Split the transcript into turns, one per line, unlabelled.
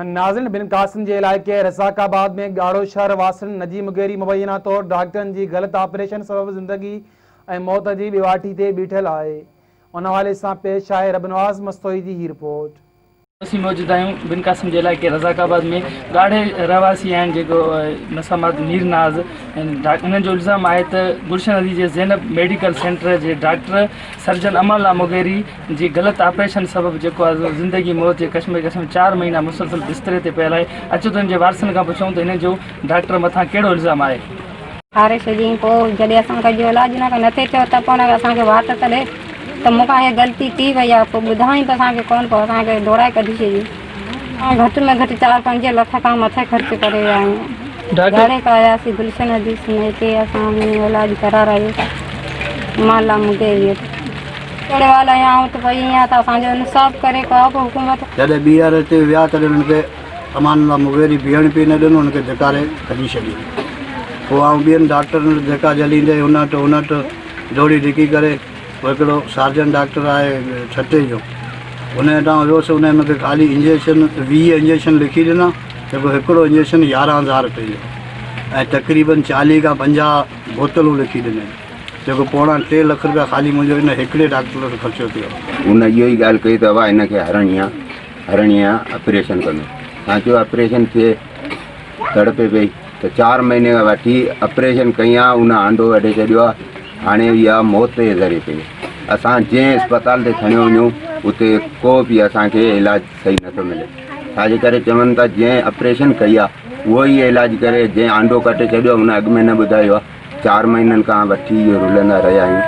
ناظرين بن قاسم جي علائقي رزاق آباد ۾ ڳاڙهو شهر واسين نجي مغيري مبينا طور ڊاڪٽرن جي غلط آپريشن سبب زندگي ۽ موت جي ٻيواٽي تي بيٺل آهي ان حوالي سان پيش آهي ربنواز مستوئي جي هي رپورٽ.
اسين موجود آهيون بن قاسم جي علائقي رزاق آباد ۾ ڳاڙهي رهواسي آهن جيڪو مسمات مير ناز انهن جو الزام آهي ته گلشن علي جي زينب ميڊيڪل سينٽر جي ڊاڪٽر سرجن امان الله مغيري جي غلط آپريشن سبب جيڪو آهي زندگي موت جي ڪشمڪش ۾ چار مهينا مسلسل بستري تي پيل آهي اچو ته ان جي وارثن کان پڇون ته هن جو ڊاڪٽر مٿان ڪهڙو الزام آهي.
هاري ڇڏيائين پوء جڏهن اسان کان جو علاج نه نه ٿي ٿيو ته پوء هن اسان کي واٽ ته ڏي ته مون کان هي غلطي ٿي وئي آهي پوء ٻڌائين ته اسان کي ڪونه پوء اسان کي ڊوڙائي ڪڍي ڇڏيائين اسان گهٽ ۾ گهٽ چار پنج لک کان مٿي خرچ ڪري ويا آهيون ڊاڙي کان آياسين گلشن حديث ۾ هتي اسان علاج ڪرارايو مالا مغيري وٽ ڪهڙي حال آهيان آئون ته پئي آهيان ته اسان جو انصاف ڪري ڪا به حڪومت.
جڏهن ٻيهر هتي ويا تڏهن هنن کي امان الله مغيري بيهڻ پئي نه ڏنو هن کي ڌڪاري ڪڍي ڇڏيائين. پوء آئون ٻين ڊاڪٽرن وٽ ڌڪا جهليندي هن وٽ هن وٽ ڊوڙي ڊڪي ڪري پوء هڪڙو سارجن ڊاڪٽر آهي ٺٽي جو ان وٽان ويس ان مون کي خالي انجيڪشن 20 انجيڪشن لکي ڏنا جيڪو هڪڙو انجيڪشن 11 هزار رپئي جو ۽ تقريبن 40 کان 50 بوتلون لکي ڏنائين جيڪو پوڻا ٽي لک رپيا خالي منهنجو ان هڪڙي ڊاڪٽر وٽ خرچو ٿيو.
هن اهو ئي ڳالهه ڪئي ته ابا هن کي هرڻي آ هرڻي آ آپريشن ڪندو اسان چيو آپريشن ٿئي تڙپي پئي ته چار مهيني کان وٺي آپريشن ڪئي آ ان آنڊو وڍي ڇڏيو آ هاڻي اها موت جي ذريعي پئي اسان جنهن اسپتال تي کڻيو وڃون اتي ڪو به اسان کي علاج صحيح نٿو ملي ڇاجي ڪري چون ٿا جنهن آپريشن ڪئي آ اهو ئي علاج ڪري جنهن آنڊو ڪٽي ڇڏيو ان اڳ ۾ نه ٻڌايو آ چار مهينن کان وٺي اهو رلندا رهيا آهيون.